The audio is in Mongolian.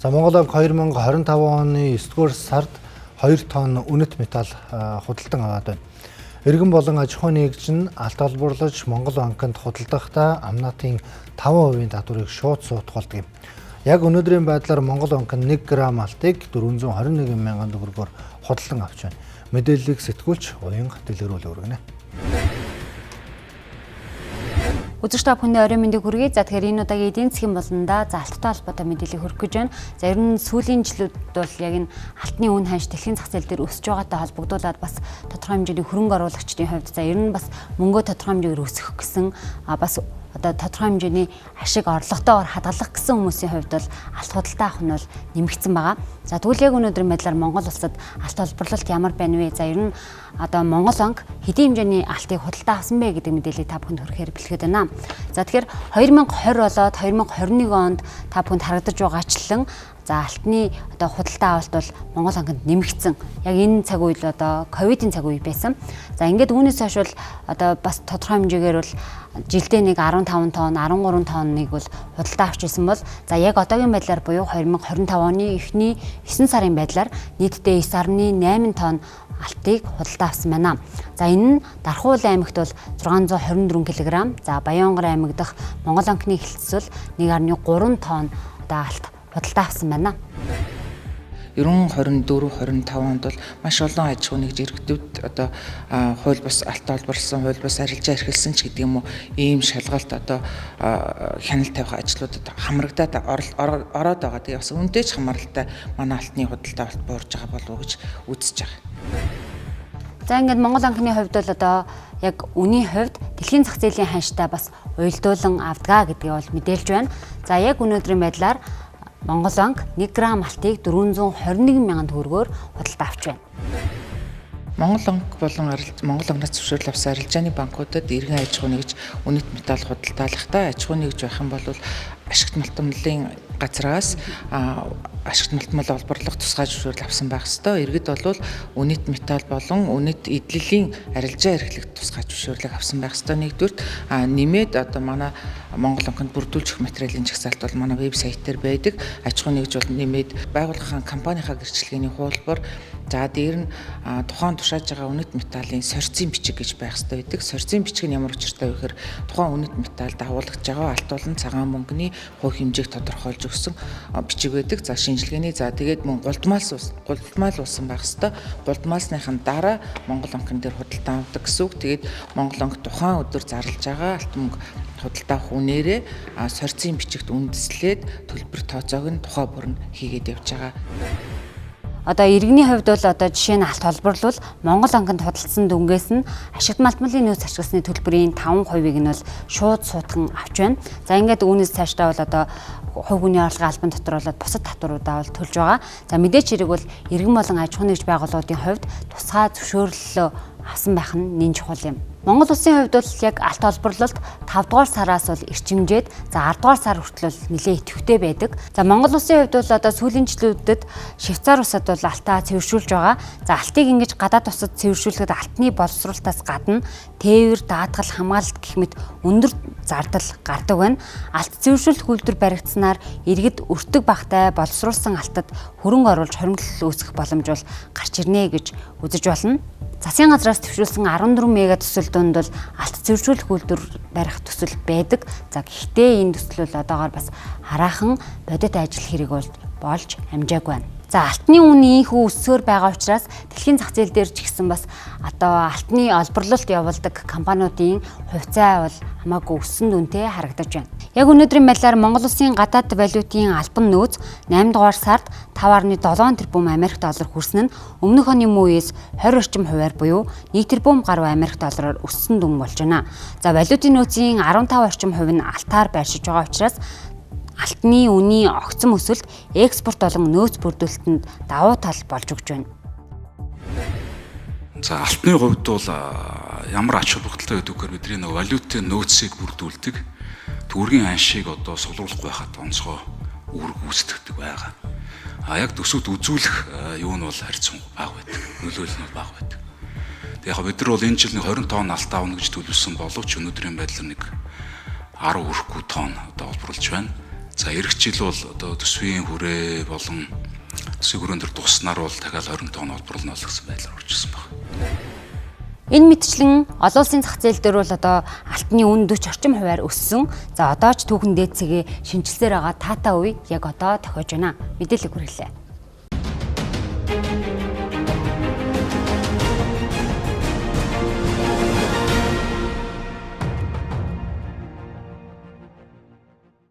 За, Монгол Банк 2025 оны 9-р сард 2 тонн үнэт металл худалдан аваад байна. Иргэн болон аж ахуйн нэгж нь алт олборлож Монгол Банкнд худалдахдаа амнатын 5% татварыг шууд суутгуулдаг юм. Яг өнөөдрийн байдлаар Монгол Банк нь 1 г алтыг 421 мянган төгрөгөөр худалдан авч байна. Мэдээллийг сэтгүүлч Уянга Дэлгэрүүл өргөнө. Үзэгч та бүхэндээ оройн мэндийг хүргэе. За, тэгэхээр энэ удаагийн эдийн засгийн болондоо за алттай холбоотой мэдээллийг хүргэх гэж байна. За, ер нь сүүлийн жилүүд бол яг энэ алтны үн ханш дэлхийн зах зээл дээр өсөж байгаатай холбогдуулаад бас тодорхой хэмжээний хөрөнгө оруулагчдын хувьд, за, ер нь бас мөнгөө тодорхой хэмжээгээр өсгөх гэсэн, бас одоо тодорхой хэмжээний ашиг орлоготойгоор хадгалах гэсэн хүмүүсийн хувьд бол алт худалдаа авах нь бол нэмэгдсэн байгаа. За, тэгвэл яг өнөөдрийн байдлаар Монгол улсад алт олборлолт ямар байна вэ? За, ер нь одоо Монгол банк хэдийн хэмжээний алтыг худалдаа авсан бэ гэдэг мэдээллийг та бүхэнд хүрэхээр бэлтгэхэд байна. За, тэгэхээр 2020 болоод 2021 онд та бүхэнд харагдаж байгаачлан, за, алтны одоо худалдаа авалт бол Монгол банкнд нэмэгдсэн. Яг энэ цаг үед л одоо ковидын цаг үе байсан. За, ингээд үүнээс хойш бол одоо бас тодорхой хэмжээгээр бол жилдээ нэг 15 тонн, 13 тонныг бол худалдаа авч ирсэн бол, за, яг одоогийн байдлаар буюу 2025 оны эхний 9 сарын байдлаар нийтдээ 9.8 тонн алтыг худалдаа авсан байна. За, энэ нь Дархуул аймагт бол 624 кг, за, Баянгар аймаг дахь Монгол банкны хэлтс бол 1.3 тонн одоо алт худалдаа авсан байна. 90 24 25 онд бол маш олон аж ахуй нэгж иргэдүүд одоо хууль бус алт олборлсон, хууль бус арилжаа эрхэлсэн ч гэдэг юм уу, ийм шалгалт, одоо хяналт тавих ажлуудад хамрагдаад ороод байгаа. Тэгээ бас үнэтэй ч хамааралтай манай алтны худалдаа авалт буурж байгаа болов уу гэж үзэж байгаа. За, ингээд Монгол банкны хувьд бол одоо яг үнийн хувьд дэлхийн зах зээлийн ханштай бас уялдуулан авдгаа гэдгийг бол мэдээлж байна. За, яг өнөөдрийн байдлаар Монгол банк 1 г алтыг 421 мянган төгрөгөөр худалдаа авч байна. Монгол банк болон Монгол банкнаас зөвшөөрөл авсан арилжааны банкудад иргэн аж ахуй нэгж үнэт металл худалдаалахдаа аж ахуй нэгж байх юм бол ашигт малтмлын газраас ашигт малтмал олборлох тусгай зөвшөөрөл авсан байх ёстой. Иргэд бол үнэт металл болон үнэт эдлэлийн арилжаа эрхлэх тусгай зөвшөөрлийг авсан байх ёстой. Нэгдүгээрт, нэмээд одоо манай Монгол банкнд бүрдүүлж өгөх материалын жагсаалт бол манай вебсайт дээр байдаг. Аж ахуйн нэгж бол нэмээд байгууллагын компанийнхаа гэрчлэгээний хуулбар, за, дээр нь тухайн тушааж байгаа үнэт металлын сорьцын бичиг гэж байх ёстой байдаг. Сорьцын бичиг нь ямар учиртай вэ гэхээр тухайн үнэт металл дагуулгаж байгаа алт болон цагаан мөнгөний хувь хэмжээг тодорхойлж өгсөн бичиг байдаг. За, шинжилгээний, за, тэгээд мөн гулдмаал уусан байх ёстой. Гулдмаалсныхан дараа Монгол банкн дээр худалдаа авдаг гэсэн үг. Тэгээд Монгол банк тухайн өдөр зарлж байгаа алт мөнгө худалдаа авах үнээрээ сорьцын бичигт үндэслээд төлбөр тооцоог нь тухай бүр нь хийгээд явж байгаа. Одоо иргэний хувьд бол одоо жишээ нь алт холборлол Монгол банкнд худалдсан дүнгээс нь ашигт малтмалын нөөц ашигласны төлбөрийн 5%-ийг нь бол шууд суутган авч байна. За, ингээд үүнээс цаашдаа бол одоо хувь хүний орлогын албан дотор болоод бусад татваруудаа бол төлж байгаа. За, мэдээч хэрэг бол иргэн болон аж ахуйн нэгж байгууллагуудын хувьд тусгай зөвшөөрлөлөө авсан байх нь нэн чухал юм. Монгол улсын хувьд бол яг алт олборлолт 5 дугаар сараас бол эрчимжээд, за, 10 дугаар сар хүртэл бол нэлээд идэвхтэй байдаг. За, Монгол улсын хувьд бол одоо сүүлийн жилүүдэд Швейцар улсад бол алтаа цэвэршүүлж байгаа. За, алтыг ингэж гадаад улсад цэвэршүүлэхэд алтны боловсруулалтаас гадна тээвэр, даатгал, хамгаалалт гэх мэт өндөр зардал гардаг байна. Алт цэвэршүүлэх үйлдвэр баригдсанаар иргэд өртөг багтай боловсруулсан алтад хөрөнгө оруулж хоримтлал үүсгэх боломж бол гарч ирнэ гэж үзэж болно. Засгийн газраас төвшүүлсэн 14 мега төсөл донд бол алт цэвэршүүлэх үйлдвэр барих төсөл байдаг. За, гэхдээ энэ төсөл бол одоогоор бас хараахан бодит ажил хэрэг бол болж амжаагүй байна. За, алтны үн ийхүү өссөөр байгаа учраас дэлхийн зах зээл дээр ч гэсэн бас одоо алтны олборлолт явуулдаг компаниудын хувьцаа бол хамаагүй өссөн дүнтэй харагдаж байна. Яг өнөөдрийн байдлаар Монгол улсын гадаад валютын албан нөөц 8 дугаар сард 5.7 тэрбум Америк доллар хүрсэн нь өмнөх оны мөн үеэс 20 орчим хувиар буюу 1 тэрбум гаруй Америк доллараар өссөн дүн болж байна. За, валютын нөөцийн 15 орчим хувь нь алтаар байршиж байгаа учраас алтны үнийн огцом өсөлт экспорт болон нөөц бүрдүүлэлтэнд давуу тал болж өгч байна. За, алтны хувьд бол ямар ач холбогдолтой гэдэг вэ гэхээр бидний нөгөө валютын нөөцийг бүрдүүлдэг, төгрөгийн аншийг одоо сулруулахгүй байхад онцгой үүрэг гүйцэтгэдэг байгаа. А яг төсөвт үзүүлэх юу нь бол харьцангуй бага байдаг. Нөлөөлөл нь бол бага байдаг. Тэг яг бид нар бол энэ жил нэг 20 тонн алт авна гэж төлөвлөсөн боловч өнөөдрийн байдлаар нэг 10 хүрэхгүй тонн одоо олборлож байна. За ирэх жил бол одоо төсвийн хүрээ болон төсвийн хүрээнд дээр дуснаар бол дахиад 20 тонн олборлоно л гэсэн байдлаар орж ирсэн байна. Энэ мэтчлэн олон улсын зах зээл дээр бол одоо алтны үн 40 орчим хувиар өссөн. За одоо ч түүхэн дээд цэгээ шинжилсээр байгаа таатай үе яг одоо тохиож байна. Мэдээлэл хүргэлээ.